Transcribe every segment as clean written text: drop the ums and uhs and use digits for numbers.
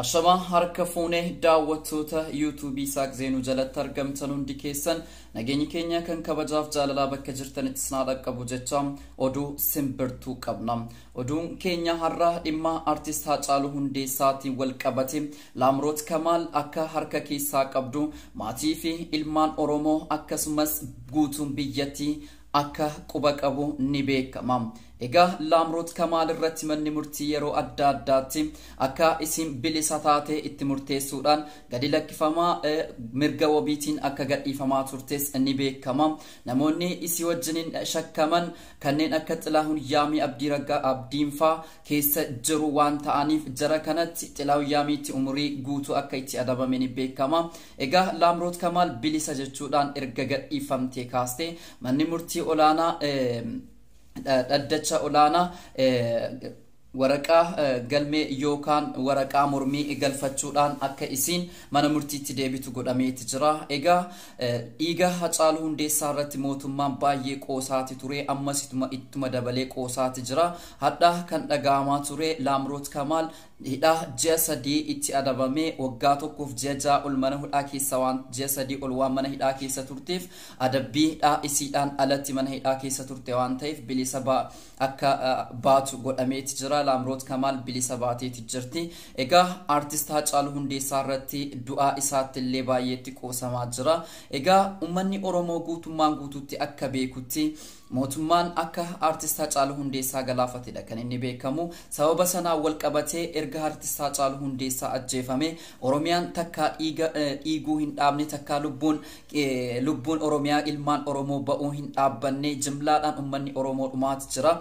Ashamaa harka fuunee daawwattoota yuutuubii Isaaq Zeenuu jalatti argamtan hundi keessan nageenyi keenya kan kabajaaf jaalalaa bakka jirtanitti isin haa dhaqqabu jecha oduu simbirtuu qabna. Oduun keenya har'a dhimma artist Haacaaluu Hundeessaatiin wal qabate Laamroot Kamaal akka harka keessaa qabdu maatii fi ilmaan Oromoo akkasumas guutuun biyyattii akka quba qabu ni beekama. Egaa Laamroot Kamaal irratti manni murtii yeroo adda addaatti akka isin bilisa taate itti murteessuudhaan gadi lakkifamaa mirga wabiitiin akka gadhiifamaa turtes ni beekama. Namoonni isii wajjiniin shakkaman kanneen akka Xilahuun Yaamii Abdii Raggaa Abdiinfaa keessa jiru waan ta'aniif jara kanatti Xilahuun Yaamiitti umurii guutuu akka itti adabame ni beekama. Egaa Laamroot Kamaal bilisa jechuudhaan erga gadhiifamtee kaaste manni murtii olaanaa dhaddacha olaanaa waraqaa galmee yookaan waraqaa mormii galfachuudhaan akka isiin mana murtiitti deebitu godhameeti jira. Egaa dhiiga Haacaaluu Hundeessaa irratti mootummaan baay'ee qoosaati ture, ammas ittuma dabalee qoosaati jira. Hadha kan dhaga'amaa ture Laamroot Kamaal hidhaa ji'a 3 itti adabamee waggaa 1f ji'a 6 ol mana hidhaa keessa waan ji'a 3 ol waan mana hidhaa keessa turteef adabbii hidhaa isiidhaan alatti mana hidhaa keessa turte waan ta'eef bilisa akka baatu godhameeti jira. Laamroot Kamaal bilisa baateeti jirti. Egaa artist Haacaaluu Hundeessaa irratti du'aa isaatti illee baay'eetti qoosamaa jira. Egaa uummanni Oromoo guutummaan guutuutti akka beekutti mootummaan akka artist Haacaaluu Hundeessaa galaafatedha kan inni beekamu. Sababa sanaan wal qabatee erga artist Haacaaluu Hundeessaa ajjeefame Oromiyaan takkaa dhiiguu hin dhaabne, takkaa lubbuun Oromiyaa ilmaan Oromoo ba'uu hin dhaabbanne, jimlaadhaan uummanni Oromoo dhumaati jira.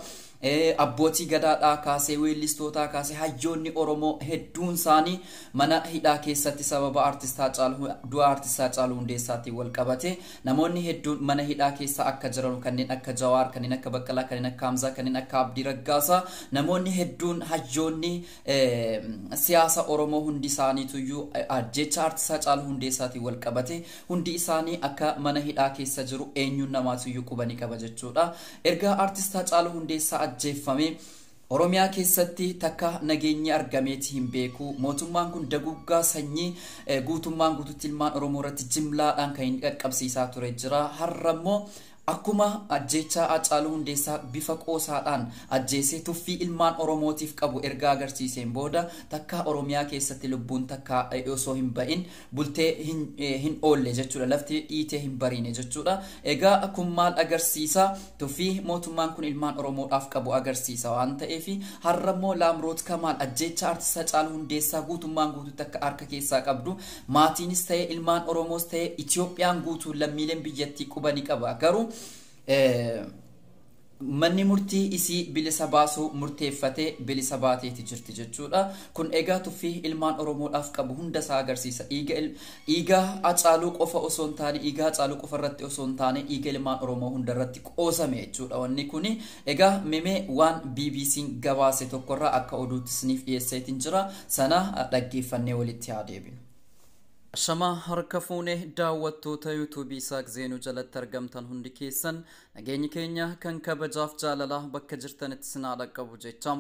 Abbootii gadaadhaa kaasee weellistootaa kaasee hayyoonni Oromoo hedduun isaanii mana hidhaa keessatti sababa artist Haacaaluu du'a artist Haacaaluu Hundeessaatiin wal qabate namoonni hedduun mana hidhaa keessa akka jiran kanneen akka Jawaar, kanneen akka Baqqalaa, kanneen akka Hamzaa, kanneen akka Abdii Raggaasaa namoonni hedduun hayyoonni siyaasa Oromoo hundi isaaniituyyuu ajjecha artist Haacaaluu Hundeessaatiin wal qabate hundi isaanii akka mana hidhaa keessa jiru eenyuun namaatuyyuu quba ni qaba jechuudha. Erga artist Haacaaluu Hundeessaa ajjeeffame Oromiyaa keessatti takka nageenyi argameeti hin beeku. Mootummaan kun daguggaa sanyii guutummaan guututti ilmaan Oromoo irratti jimlaadhaan kan inni qaqqabsiisaa ture jira. Har'a immoo akkuma ajjeechaa Haacaaluu Hundeessaa bifa qoosaadhaan ajjeesee tuffii ilmaan Oromootiif qabu erga agarsiiseen booda takka Oromiyaa keessatti lubbuun takka osoo hin ba'in bultee hin oolle jechuudha. Lafti dhiitee hin bariine jechuudha. Egaa kun maal agarsiisa? Tuffii mootummaan kun ilmaan Oromoodhaaf qabu agarsiisa waan ta'eef har'a immoo Laamroot Kamaal ajjeechaa artist Haacaaluu Hundeessaa guutummaan guututti akka harka keessaa qabdu maatiinis ta'e ilmaan Oromoos ta'e Itiyoophiyaan guutuu lammiileen biyyattii quba ni qaba. Garuu manni murtii isii bilisa baasuu murteeffatee bilisa baateeti jirti jechuudha. Kun egaa tuffii ilmaan Oromoodhaaf qabu hunda isaa agarsiisa. Dhiiga Haacaaluu qofa osoo hin taane, dhiiga Haacaaluu qofa irratti osoo hin taane, dhiiga ilmaan Oromoo hunda irratti qoosame jechuudha wanni kuni. Egaa mimee waan BBC'n gabaase tokkorraa akka oduutti isiniif dhiyeesseetiin jira. Sana dhaggeeffannee walitti haa deebinu. Ashamaa harka fuunee daawwattoota yuutuubii Isaaq Zeenuu jalatti argamtan hundi keessan nageenyi keenya kan kabajaaf jaalalaa bakka jirtanitti isin haa dhaqqabu jecha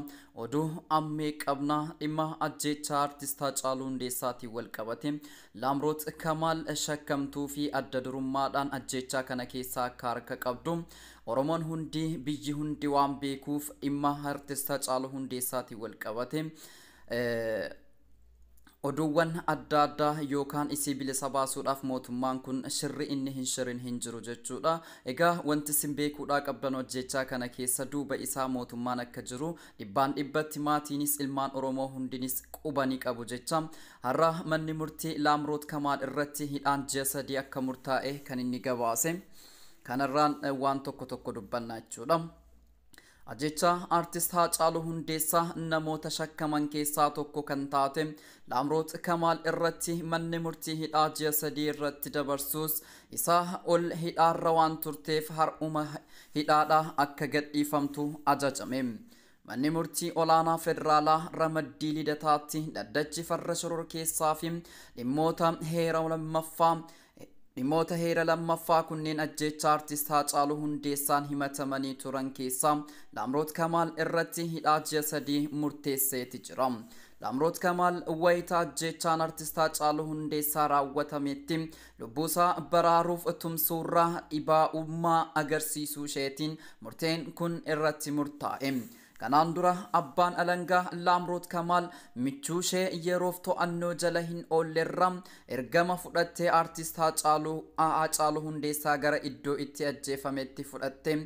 oduu ammee qabnaa dhimma ajjeechaa artist Haacaaluu Hundeessaatiin wal qabate Laamroot Kamaal shakkamtuu fi adda durummaadhaan ajjeechaa kana keessaa akka harka qabdu Oromoon hundi biyyi hundi waan beekuuf dhimma artist Haacaaluu Hundeessaatiin wal qabate oduuwwan adda addaa yookaan isii bilisa baasuudhaaf mootummaan kun shirri inni hin shirin hin jiru jechuudha. Egaa wanti isin beekuudhaa qabdan hojjechaa kana keessa duuba isaa mootummaan akka jiru dhibbaan dhibbatti maatiinis ilmaan Oromoo hundinis quba ni qabu jecha. Har'a manni murtii Laamroot Kamaal irratti hidhaan ji'a 3 akka murtaa'e kan inni gabaase. Kanarraan waan tokko tokko dubbanna jechuudha. Ajjecha artist Haacaaluu Hundeessaa namoota shakkaman keessaa tokko kan taate Laamroot Kamaal irratti manni murtii hidhaa ji'a 3 irratti dabarsuus isaa ol hidhaarra waan turteef har'uma hidhaadhaa akka gadhiifamtu ajajame. Manni murtii olaanaa federaalaa ramaddii lidataatti dhaddachi farra shoror keessaa fi dhimmoota heera lammaffaa kunneen ajjecha artist Haacaaluu Hundeessaan himatamanii turan keessaa Laamroot Kamaal irratti hidhaa ji'a 3 murteesseeti jira. Laamroot Kamaal wayitaa ajjeechaan artist Haacaaluu Hundeessaa raawwatametti lubbuusaa baraaruuf tumsuurraa dhibaa'ummaa agarsiisuu isheetiin murteen kun irratti murtaa'e. Kanaan dura abbaan alangaa Laamroot Kamaal michuu ishee yeroof to'annoo jala hin oollerra ergama fudhattee artist Haacaaluu Hundeessaa gara iddoo itti ajjeefametti fudhattee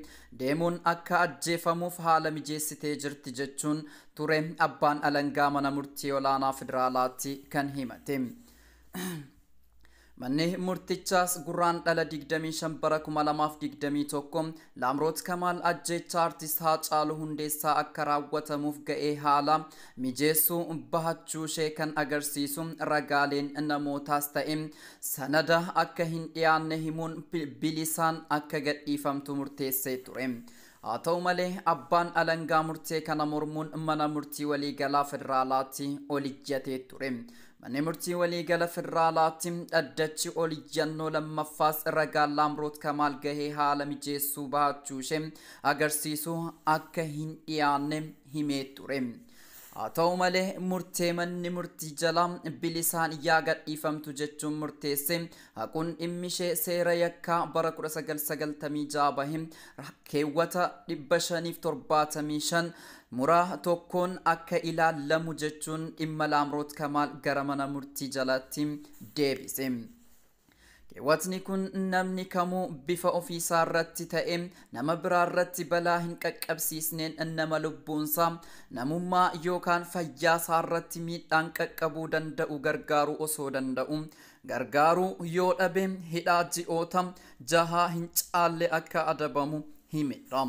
deemuun akka ajjeefamuuf haala mijeessitee jirti jechuun ture abbaan alangaa mana murtii olaanaa federaalaatti kan himate. Manni murtichaas gurraan dhala 25 bara 2021 Laamroot Kamaal ajjeechaa artist Haacaaluu Hundeessaa akka raawwatamuuf ga'ee haala mijeessuu bahachuu ishee kan agarsiisu ragaaleen namootaas ta'e sanada akka hin dhiyaanne himuun bilisaan akka gadhiifamtu murteessee ture. Haa ta'u malee abbaan alangaa murtee kana mormuun mana murtii waliigalaa federaalaatti ol iyyatee ture. Manni murtii waliigala federaalaatti dhaddachi ol iyyannoo lammaffaas ragaan Laamroot Kamaal gahee haala mijeessuu bahachuu ishee agarsiisu akka hin dhiyaanne himee ture. Haa ta'u malee murtee manni murtii jalaa bilisaan yaa gadhiifamtu jechuun murteesse haquun dhimmi ishee seera yakkaa bara 1996 bahe keewwata 575 muraa tokkoon akka ilaalamu jechuun dhimma Laamroot Kamaal gara mana murtii jalatti deebise. Keewwatni kun namni kamuu bifa ofiisaa irratti ta'e nama biraa irratti balaa hin qaqqabsiisneen nama lubbuunsaa namummaa yookaan fayyaasaa irratti miidhaan qaqqabuu danda'u gargaaruu osoo danda'u gargaaruu yoo dhabe hidhaa ji'oota 6 hin caalle akka adabamu himedha.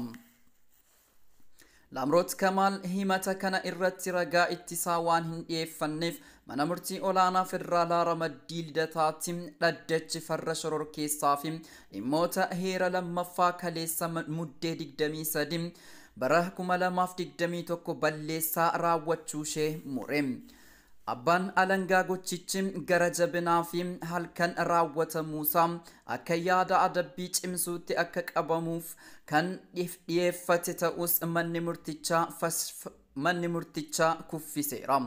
Laamroot Kamaal himata kana irratti ragaa ittisaa waan hin dhiyeeffanneef mana murtii olaanaa federaalaa ramaddii lidataatti dhaddachi farra shororkeessaa fi dhimmoota heera lammaffaa kaleessa muddee 23 bara 2021 balleessaa raawwachuu ishee mure. Abbaan alangaa gochichi gara jabinaa fi halkan raawwatamuusaa akka yaada adabbii cimsuutti akka qabamuuf kan dhiyeeffate ta'us manni murtichaa kuffiseera.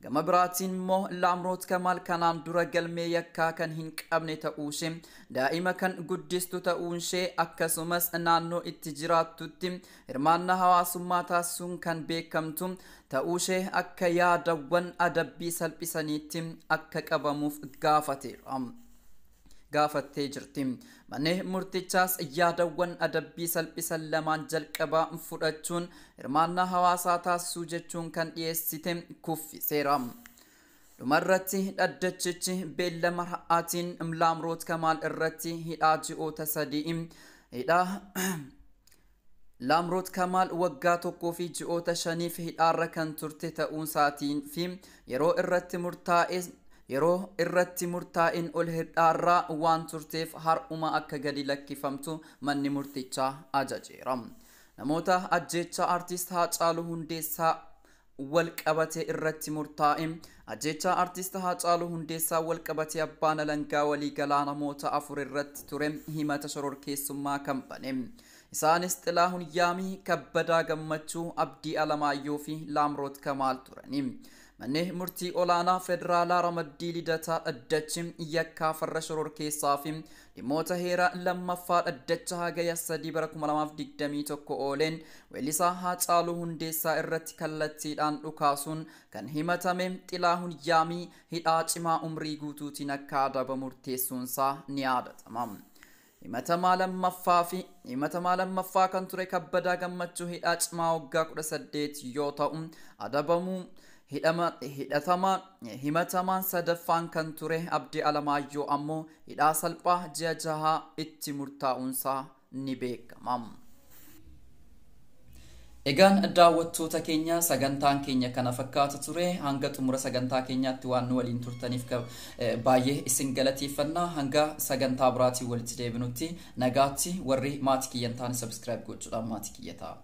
Gama biraatiin immoo Laamroot Kamaal kanaan dura galmee yakkaa kan hin qabne ta'uushee daa'ima kan guddistu ta'uunshee akkasumas naannoo itti jiraattutti hirmaannaa hawaasummaa taasisuun kan beekamtu ta'uushee akka yaadawwan adabbii salphisaniitti akka qabamuuf gaafateera. Gaafattee jirti. Manni murtichaas yaadawwan adabbii salphisan lamaan jalqabaa fudhachuun hirmaannaa hawaasaa taasisuu jechuun kan dhiyeessite kuffiseera. Dhumarratti dhaddachichi beellama ha'aatiin Laamroot Kamaal irratti hidhaa ji'oota 3 hidhaa Laamroot Kamaal waggaa 1 fi ji'oota 5 hidhaarra kan turte ta'uunsaatiin fi yeroo irratti murtaa'een ol hidhaarraa waan turteef har'uma akka gadi lakkifamtu manni murtichaa ajajeera. Namoota ajjeechaa artist Haacaaluu Hundeessaa wal qabate irratti murtaa'e ajjeechaa artist Haacaaluu Hundeessaa wal qabate abbaan alangaa waliigalaa namoota 4 irratti ture himata shororkeessummaa kan bane. Isaanis Xilaahun Yaamii, Kabbadaa Gammachuu, Abdii Alamaayyoo fi Laamroot Kamaal turani. Manni murtii olaanaa federaalaa ramaddii lidataa dhaddachi yakkaa farra shororkeessaa fi dhimmoota heera lammaffaa dhaddacha hagaya 3 bara 2021 ooleen weellisaa Haacaaluu Hundeessaa irratti kallattiidhaan dhukaasuun kan himatame Xilaahun Yaamii hidhaa cimaa umrii guutuutiin akka adaba murteessuunsaa ni yaadatama. Himatamaa lammaffaa kan ture Kabbadaa Gammachuu hidhaa cimaa waggaa 18 yoo ta'u adabamuu himatamaan sadaffaan kan ture Abdii Alamaayyoo ammoo hidhaa salphaa ji'a 6 itti murtaa'uunsaa ni beekama. Egaan daawwattoota keenya sagantaan keenya kana fakkaata ture. Hanga xumura sagantaa keenyaatti waan nu waliin turtaniif baay'ee isin galateeffannaa. Hanga sagantaa biraatiin walitti deebinutti nagaatti. Warri maatii kiyyan taane subscribe gochuudhaan maatii kiyya ta'a.